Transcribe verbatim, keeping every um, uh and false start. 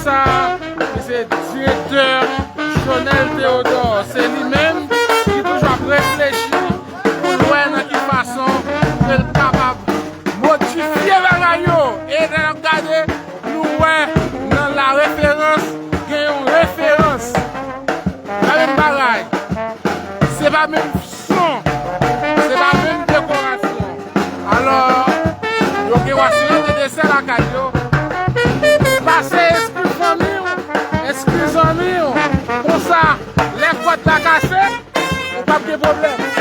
Sa, ki se direktè Jonel Théodore, se li menm ki toujou ap reflechi pou l wè nan ki fason pou l kapab modifye bagay yo. E lè n ap gade, nou wè nan la referans gen yon referans. Pa menm bagay. Se pa menm son. Se pa menm dekorasyon. Alò, yo gen wase de desè lakay yo. Pase eskiz fanmi w, eskiz zanmi w. Konsa, lè kòd la kase, ou p ap gen pwoblèm.